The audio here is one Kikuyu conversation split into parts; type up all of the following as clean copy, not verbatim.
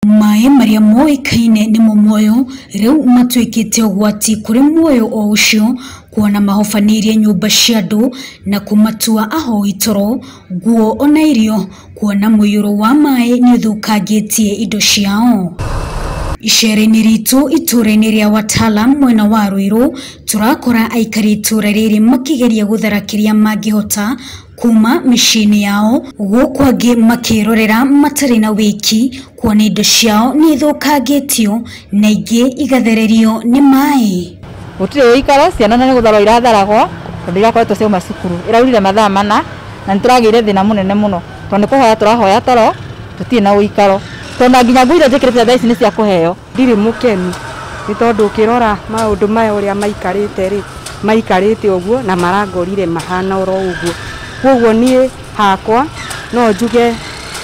Maĩ marĩa moĩkaine nĩmo muoyo rĩu matuĩkĩte ũgwati kũrĩ muoyo o ũcio, kuona mahobanĩirie nyũmba cia andũ na kũmatua ahoi toro, nguo ona irio, kuona mũiyũro wa maĩ nĩ ũthũkangĩtie indo ciao. Icera-inĩ ritũ itũũra-inĩ rĩa Watala mwena wa Ruiru, tũrakora aikari itũũra rĩrĩ makĩgeria gũthara kĩrĩa mangĩhota kuma mĩciĩ-inĩ yao, gũkũ angĩ makĩrorera matarĩ na wĩki, kuona indo ciao nĩ ithũkangĩtio na ingĩ igathererio nĩ maĩ. Gũtirĩ ũikaro, ciana nĩ gũtharwo iratharagwo tondũ irakoretwo ciauma cukuru. Ĩraurire mathaa 4 na nĩ tũragĩire thĩna mũnene mũno tondũ nĩ kũhoya tũrahoya toro, tũtirĩ na ũikaro, tondũ nginya nguo iria njĩkĩrĩte thaa ici nĩ cia kũheo. Ndirĩ mũkenu nĩ tondũ ũkĩrora maũndũ maya ũrĩa maikarĩte rĩ, maikarĩte ũguo na marangorire mahana oro ũguo. Koguo niĩ hakwa no njuge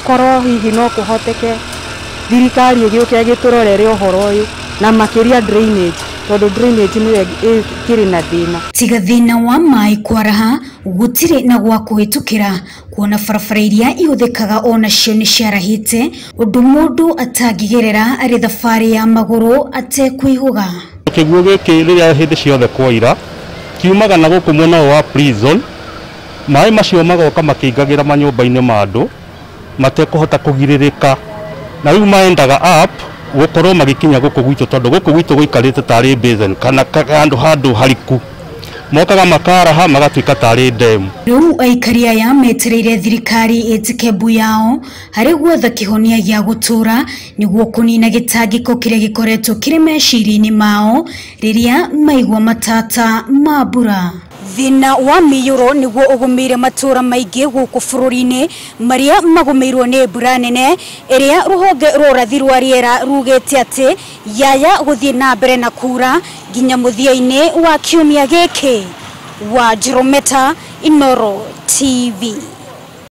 korwo hihi no kũhoteke thirikari ĩgĩũke ĩgĩtũrorere ũhoro ũyũ, na makĩria drainage, tondũ drainage nĩyo ĩkĩrĩ na thĩna. Tiga thĩna wa maĩ kwaraha, gũtirĩ na gwa kũhĩtũkĩra, kuona barabara iria ihũthĩkaga onacio nĩ ciarahĩte, ũndũ mũndũ atangĩgerera arĩ thabarĩ ya magũrũ atekũihũga. Kĩguũ gĩkĩ rĩrĩa hĩndĩ ciothe kwaira kiumaga na gũkũ mwena wa prison, maĩ macio magoka makĩingagĩra manyũmba-inĩ ma andũ matekũhota kũgirĩrĩka, na rĩu maendaga up gũkorwo magĩkinya gũkũ gwitũ, tondũ gũkũ gwitũ gũikarĩte tarĩ basin kana handũ hariku, mokaga makaraha magatuĩka tarĩ dam. Rĩu aikari aya metereire thirikari ĩtĩke mbu yao harĩ gwetha kĩhonia gĩa gũtũũra nĩguo kũnina gĩtangĩko kĩrĩa gĩkoretwo kĩrĩ meciria-inĩ mao rĩrĩa maigua matata ma mbura. Thĩna wa mĩiyũro nĩguo ũgũmĩire matũũra maingĩ gũkũ bũrũri-inĩ marĩa magũmĩirwo nĩ mbura nene ĩrĩa rũhonge rwa ũrathi rwa rĩera rugĩte atĩ yaya gũthiĩ na mbere na kura nginya mũthia-inĩ wa kiumia gĩkĩ. Wa Njirometa, Inooro TV.